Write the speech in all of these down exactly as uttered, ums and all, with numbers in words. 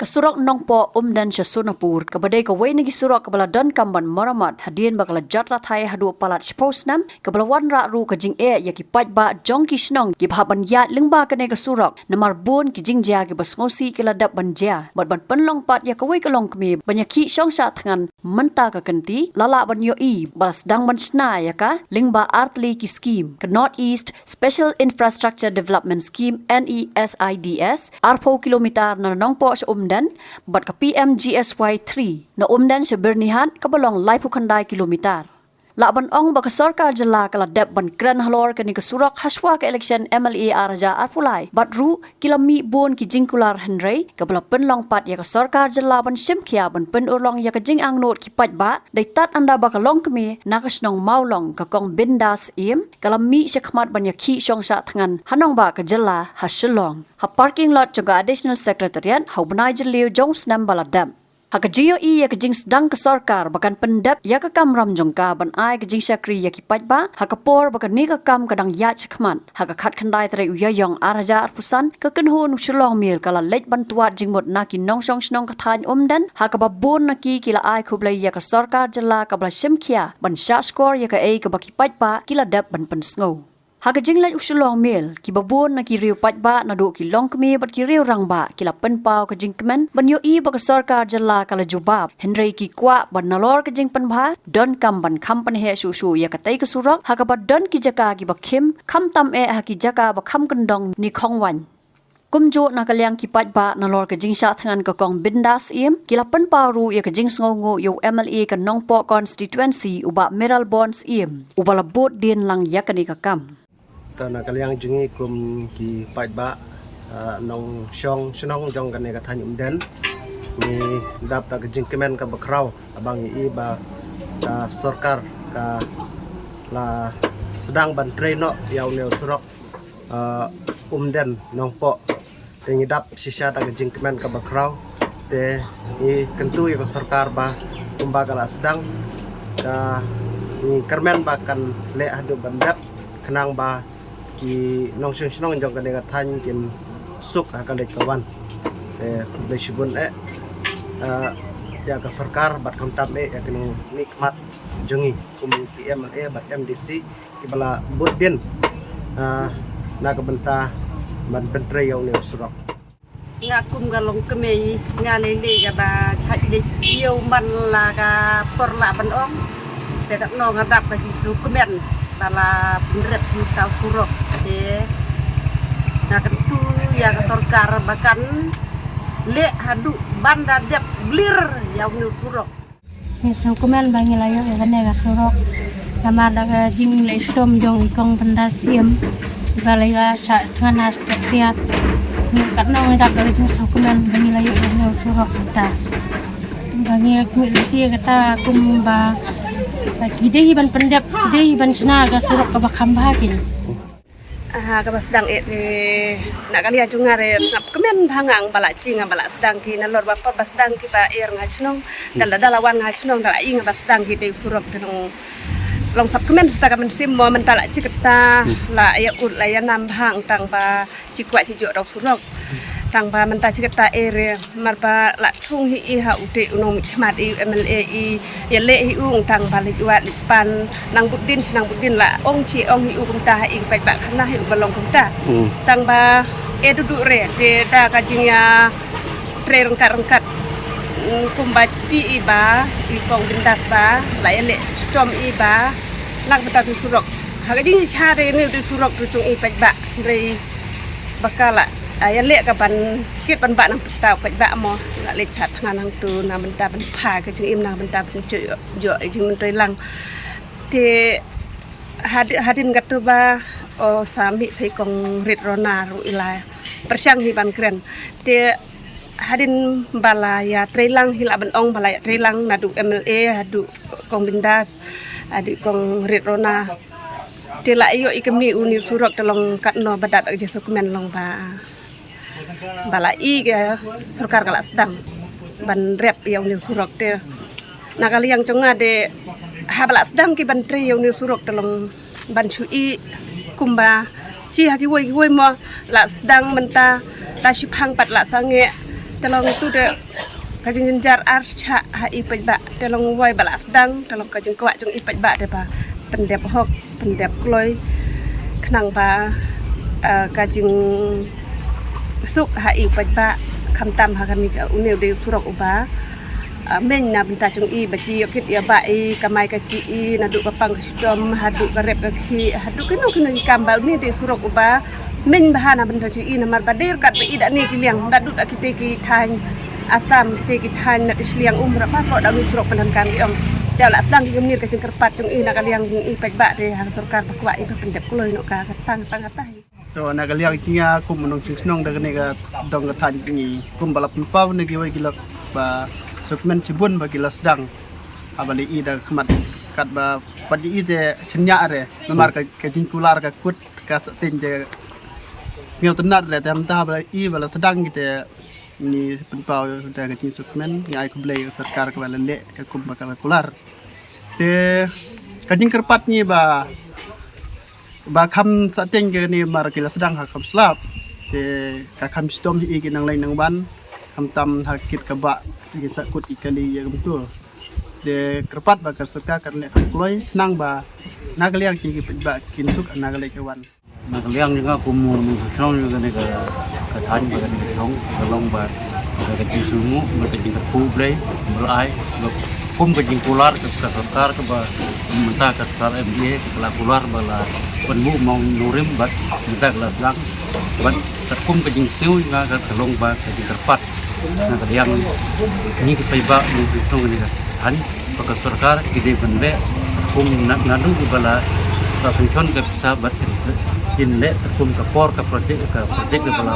Surok Nongpoh Umden sha Sonapur, kaba dei kawei na ki surok kaba la donkam ban maramat hadien ba ka la jot rathai haduh palat shiphew snem, kaba la wanrah ruh ka jingeh ïa ki paidbah jong ki shnong kiba hap ban ïaid lyngba kane ka surok, namar bun ki jingjia kiba sngewsih ki la dep ban jia bad ban pynlong pat ïa kawei ka longkmie ban ïakhih shong shah thngan mynta ka kynti, la lah ban ïohi ba la sdang ban shna ïa ka lyngba artylli ki skim, ka North East Special Infrastructure Development Scheme, NESIDS, arphew kilometer na Nongpoh sha Umden, bad ka PMGSY three na Umden sha Byrnihat kaba long laiphew khyndai kilometer. Lah ban ong ba ka sorkar jylla ka la dep ban kren halor kane ka surok hashwa ka election MLA ar hajar arphew lai, bad ruh ki la mih bun ki jingkular, hynrei kaba la pynlong pat ïa ka sorkar jylla ban shim khia ban pynurlong ïa ka jingangnud ki paidbah, dei tad ynda ba ka longkmie na ka shnong Mawlong, ka Kong Bindas Syiem, ka la mih shakhmat ban ïakhih shong shah thngan ha nongbah ka jylla ha Shillong, ha parking lot jong ka Additional Secretariat ha u bnai Jylliew jong u snem ba la dep. Ha ka jingïohi ïa ka jingsdang ka sorkar ba kan pyndep ïa ka kamram jong ka ban ai ka jingshakri ïa ki paidbah, ha ka por ba kane ka kam ka dang ïaid shakhmat, ha ka khatkhyndai tarik u Ïaïong ar hajar arphew san, ka kynhun u Shillong Mail ka la leit ban twad jingmut na ki nongshong shnong ka thaiñ Umden, ha kaba bun na ki ki la ai khublei ïa ka sorkar jylla kaba la shim khia ban shah shkor ïa kaei kaba ki paidbah ki la dep ban pynsngew. Ha ka jingleit u Shillong Mail, kiba bun na ki riew paidbah naduh ki longkmie bad ki riew rangbah ki la pynpaw ka jingkmen ban ïohi ba ka sorkar jylla ka la jubab, hynrei ki kwah ban nalor ka jingpynbha, donkam ban kham pynheh shuh shuh ïa katei ka surok, ha kaba don ki jaka kiba khim, khamtam eh ha ki jaka ba kham kyndong ne khongwaiñ. Kumjuh na ka liang ki paidbah nalor ka jingshah thngan ka Kong Bindas Syiem, ki la pynpaw ruh ïa ka jingsngewnguh ïa u MLA ka Nongpoh Constituency, u Bah Mayralborn Syiem, uba la bud dien lang ïa kane ka kam. To na ka liang jong ngi kum ki paidbah, ah, nongshong shnong jong kane ka thaiñ Umden, ngi dap da ka jingkmen kaba khraw haba ngi i ba ka sorkar ka la sdang ban trei noh ïa une u surok, ah, Umden Nongpoh. Te ngi dap shisha da ka jingkmen kaba khraw. Te ngi kyntu ïa ka sorkar ba kumba ka la sdang, ka ngi kyrmen ba kan leh haduh ban dep, khnang ba ki nongshong shnong jong kane ka thaiñ kin suk ha ka leit ka wan. Te khublei shibun eh, ah, ïa ka sorkar bad khamtam eh ïa ki nongmihkhmat jong ngi kum ki MLA bad MDC kiba la bud dien, ah, na ka bynta ban pyntrei ïa une u surok. Nga kum ka longkmie, nga lei lei kaba chait lei ïew man la ka por lah ban ong. Te katno nga dap ka jingsngewkmen ba la pynrep ïa uta u surok. Te nga kyntu ïa ka sorkar ba kan leh haduh ban da dep clear ïa une u surok. Ngi sngewkmen ba ngi la ïoh ïa kane ka surok. Namar da ka jingleh shitom jong i Kong Bindas Syiem, ba la ïa shah thngan ha Secretariat. Ngi katno ngi dap da ka jingsngewkmen ba ngi la ïoh ïa kane ka surok kata. Ba ngi ïa kmih lynti kata kumba, ba ki dei ban pyndep, ki dei ban shna ka surok kaba kham bha keiñ. Ah, kaba sdang eh te na ka liang jong nga re, nga kmen bha nga, nga ba la chi, nga ba la sdang ki nalor ba por ba sdang ki ba er nga ha shnong. Da la, da la wan nga ha shnong, da la i nga ba sdang ki te u surok te long, long sap kmen shuh ta ka mynsiem mo, mynta la chi kata, la ïa ud la ïa nam bha, tang ba chi kwah chi juh da u surok. Tang ba mynta chi kata eh re, mar ba la thung hi i ha u te u nongmihkhmat i, u MLA i, ïa leh hi u, tang ba leit wad leit pan, nang bud dien shi nang bud dien, la ong chi ong hi u kumta ha i, paidbah khana hi u ba long kumta. Hmm. Tang ba eh duh duh re, te da ka jingïatrei ryngkat ryngkat, mm, kumba chi i ba, i Kong Bindas ba la ïa leh shitom i ba na ka bynta u surok. Ha ka jingïashah re ne u surok ruh jong i paidbah, hynrei ba ka la, ah, ïa leh ka ban kit ban bah nangta u paidbah mo, la leit shah thngan hangto na ka bynta ban pha ka jingim, na ka bynta ban ju, ju jingmyntoi lang. Te had-, hadien kato ba, o, sa mih sa i Kong Rit Rona ruh i la pyrshang hi ban kren. Te hadien ba la ïatrei lang hi, lah ban ong ba la ïatrei lang naduh MLA haduh Kong Bindas, haduh Kong Rit Rona. Te la ïoh i kmie une u surok te long katno ba dap ka jingsngewkmen long ba, ba la i ka sorkar ka la sdang ban rep ïa une u surok te. Na ka liang jong nga de haba la sdang ki ban trei ïa une u surok te long ban shu i kumba chi ha kiwei kiwei mo, la sdang mynta, la shiphang pat la sangeh, Te long tu te ka jingjynjar ar cha ha i paidbah, te long wai ba la sdang, te long ka jingkwah jong i paidbah te ba pyndep hok, pyndep kloi, khnang ba, ah, ka jingsuk ha i paidbah, khamtam ha kane ka une u dei u surok uba, ah, meng na bynta jong i ba chi ïoh kit ïa ba i kamai ka chi i, naduh ka pang ka shitom, haduh ka rep ka khih, haduh kino kino ki kam ba une dei u surok uba meng bha na bynta jong i, namar ba dei kat ba i da ne ki liang, da dut da kite ki thaiñ Assam, kite ki thaiñ na ki shiliang um ra ba ko da une u surok pyndonkam ki ong. Te la sdang ki kumne ka jingkyrpad jong i na ka liang jong i paidbah te ha ka sorkar ba kwah i ba pyndep kloi noh ka ka tang tang ka tai. To na ka liang jong nga kum u nongshong shnong da kane ka dong ka thaiñ jong ngi kum ba la pynpaw ne kiwei ki lok ba sukmen shibun ba ki la sdang. Haba lei i da ka khmat kat ba pat lei i te chynñiah re namar ka, ka jingkular ka kut ka sateiñ te sngewtynnat re te mynta haba lei i ba la sdang ki te ngi pynpaw da ka jingsukmen ngi ai khublei ka sorkar kaba la leh ka kum ba ka la kular. Te ka jingkyrpad ngi ba ba kham sateiñ kane mar ki la sdang ha kham slap. Te ka kham shitom hi ki nang lei nang wan khamtam ha kit ka ba ki sa kut i kali ïa kumtu. Te kyrpad ba ka sorkar kan leh kham kloi khnang ba na ka liang ki paidbah kin suk na ka lei ka wan. Na ka liang jong nga kum u nongshong shnong jong kane ka, ka thaiñ ba kane ka thong ka long ba ka, ka jingsngewnguh bad ka jingkyrkhu Blei ba la ai ba kum ka jingkular ka, ka sorkar kaba mynta ka sorkar M D A ka la kular ba la pynbuh maw nongrim bad mynta ka la sdang bad katkum ka jingsngew jong nga ka, ka long ba ka jingkyrpad na ka liang ngi ki paidbah ngi ki nongshong kane ka thaiñ ba ka sorkar ki dei ban leh kum na, naduh ba la, la sanction ka pisa bad kin leh kum ka por ka project ka project ba la,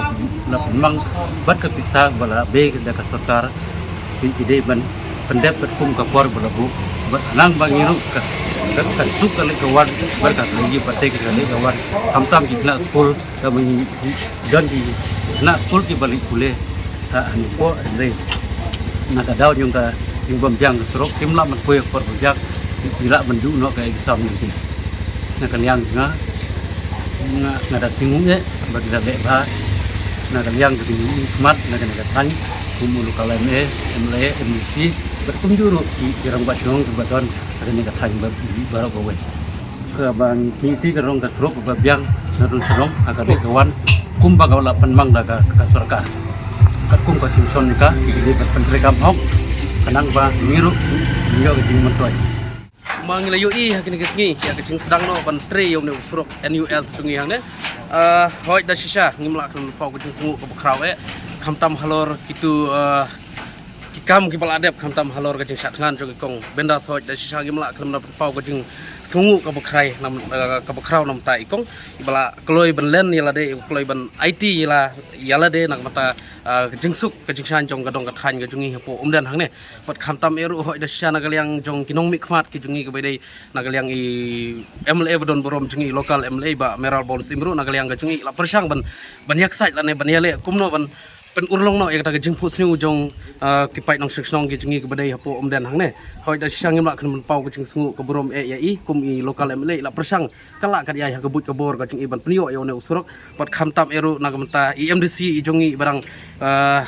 la pynmang bad ka pisa ba la be da ka sorkar ki, ki dei ban pyndep bad kum ka por ba la buh bad nang ba ngi ruh ka, ka, ka suk ka leit ka wan bad ka leit ba te ka leit ka wan khamtam ki khynnah skul. Ka ban don ki khynnah skul ki ba leit pule ha hapoh hynrei na ka daw jong ka jingbym biang ka surok kim lah ban poi ha ka por ba biang ki lah ban duh noh ka exam jong ki. Na ka liang jong nga nga, nga da sngewnguh eh ba ki da leh bha na ka liang ka jingmut khmat na kane ka thaiñ kum u local M A, M L A, M D C bad kumjuh ruh ki, ki rangbah shnong ki ba don ha kane ka thaiñ ba, baroh kawei. Kaba ngi kynti ka rong ka surok ba biang na rong shnong ha ka dei ka wan kum ba ka la pynmang da ka, ka sorkar. Katkum ka jingshon ka ki dei ban pyntreikam hok khnang ba ngi ruh ngi ïoh ka jingmyntoi. Ma ngi la ïohi ha kine ki sngi ïa ka jingsdang noh ban trei ïa une u surok N U S jong ngi hangne. Ah, hoi da shisha ngim lah khlem paw ka jingsngewnguh kaba khraw eh khamtam halor kitu, ah, ki kam kiba la dep khamtam halor ka jingshah thngan jong i kong Bindas. Hoi da shisha ngim lah khlem da paw ka jingsngewnguh kaba khrai nam, eh, kaba khraw namar i kong iba la kloi ban len ïa lade, iba kloi ban aiti ïa la, ïa lade na ka bynta, eh, ka jingsuk ka jingshaiñ jong ka dong ka thaiñ ka jong ngi hapoh Umden hangne. Bad khamtam eh ruh hoi da shisha na ka liang jong ki nongmihkhmat ki jong ngi kiba dei na ka liang i M L A ba don burom jong ngi, local M L A Bah Mayral Born Syiem ruh na ka liang ka jong ngi la pyrshang ban, ban ïaksaid lane ban ïaleh kumno ban pynurlong noh ïa kata ka jingphohsniew jong, ah, ki paid nongshong shnong ki jong ngi kiba dei hapoh Umden hangne. Hoi da shisha ngim lah khlem paw ka jingsngewnguh ka burom eh ïa i kum i local M L A i la pyrshang ka lah kat ïa ha ka buit ka bor ka jong i ban pynïoh ïa une u surok. Bad khamtam eh ruh na ka bynta i M D C i jong ngi iba dang, ah,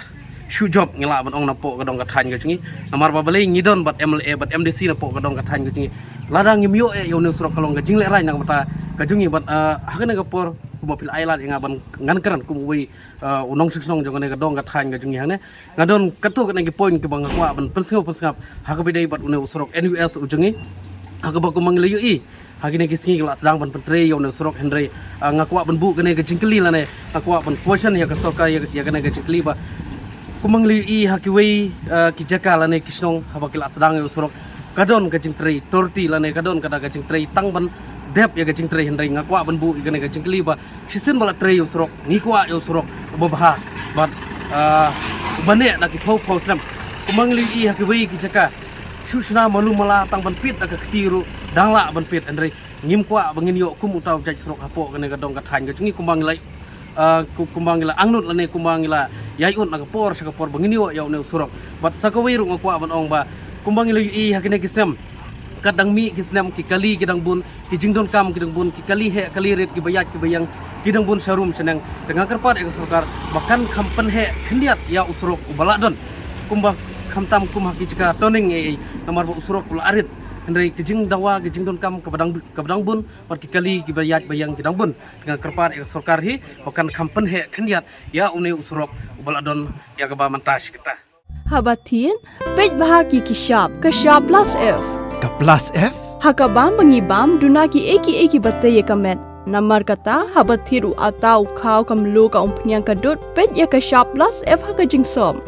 shu jop ngi lah ban ong napoh ka dong ka thaiñ ka jong ngi. Namar ba balei ngi don bad M L A bad M D C napoh ka dong ka thaiñ ka jong ngi. Lada ngim ïoh eh ïa une u surok ka long ka jinglehrain na ka bynta ka jong ngi bad, ah, ha kane ka por kumba phi la ai lad ïa nga ban ngan kren kum uwei, ah, u nongshong shnong jong kane ka dong ka thaiñ ka jong ngi hangne. Nga don katto katne ki point kiba nga kwah ban pynsngew pynsngap ha kaba ïadei bad une u surok N U S u jong ngi. Ha kaba kumba ngi la ïohi ha kine ki sngi ki la sdang ban pyntrei ïa une u surok hynrei, ah, nga kwah ban buh kane ka jingkylli lane nga kwah ban question ïa ka sorkar ïa, ïa kane ka jingkylli ba kumba ngi la ïohi ha kiwei, ah, ki jaka lane ki shnong haba ki la sdang ïa u surok ka don ka jingtrei torti lane ka don kata ka jingtrei tang ban dep ïa ka jingtrei hynrei nga kwah ban buh ïa kane ka jingkylli ba shisien ba la trei ïa u surok ngi kwah ïa u surok uba bha bad, ah, uba neh na ki phew phew snem. Kumba ngi la ïohi ha kiwei ki jaka shu shna malu mala tang ban pit da ka kti ruh dang lah ban pit hynrei ngim kwah ba ngin ïoh kum uta u jait surok hapoh kane ka dong ka thaiñ ka jong ngi kumba ngi la, ah, ku-, kumba ngi la angnud lane kumba ngi la ïai ud na ka por sha ka por ba ngin ïoh ïa une u surok. Bad sa kawei ruh nga kwah ban ong ba kumba ngi la ïohi ha kine ki snem Ka dang mih ki snem, ki kali ki dang bun, ki jingdonkam ki dang bun, ki kali heh kali rit, ki ba ïaid ki ba ïeng ki dang bun sharum shaneng. Te nga kyrpad ïa ka sorkar ba kan kham pynheh khyndiat ïa u surok u ba la don. Kumba khamtam kum ha ki jaka Toning ei ei, namar ba u surok u la rit. Hynrei ki jingdawa, ki jingdonkam ka ba dang, ka ba dang bun, bad ki kali ki ba ïaid ba ïeng ki dang bun. Te nga kyrpad ïa ka sorkar hi ba kan kham pynheh khyndiat ïa une u surok u ba la don ïa kaba mynta shi katta. Haba thied, peit bha ki ki shap, ka shap plus F. Ka plus F? Ha ka bam ba ngi bam, duna ki ei ki ei ki ba tei ïa ka met. Namar kata, haba thied u atta, u khaw, ka mluh, ka umphniang, ka dud, peit ïa ka shap plus F ha ka jingsop.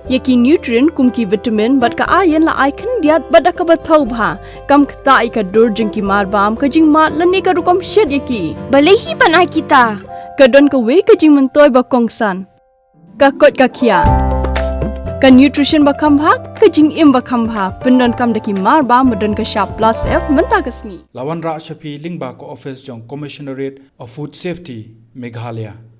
Ïa ki nutrient kum ki vitamin bad ka iron la ai khyndiat bad da kaba thaw bha. Kam ktah ïa ka dur jong ki mar bam, ka jingmad lane ka rukom shet ïa ki. Balei hi ban ai kita? Ka don kawei ka jingmyntoi ba kongsan. Ka koit ka khiah. Ka nutrition ba kham bha, ka jingim ba kham bha. Pyndonkam da ki mar bam ba don ka shap plus F mynta ka sngi. La wanrah sha phi lyngba ka office jong Commissionerate of Food Safety, Meghalaya.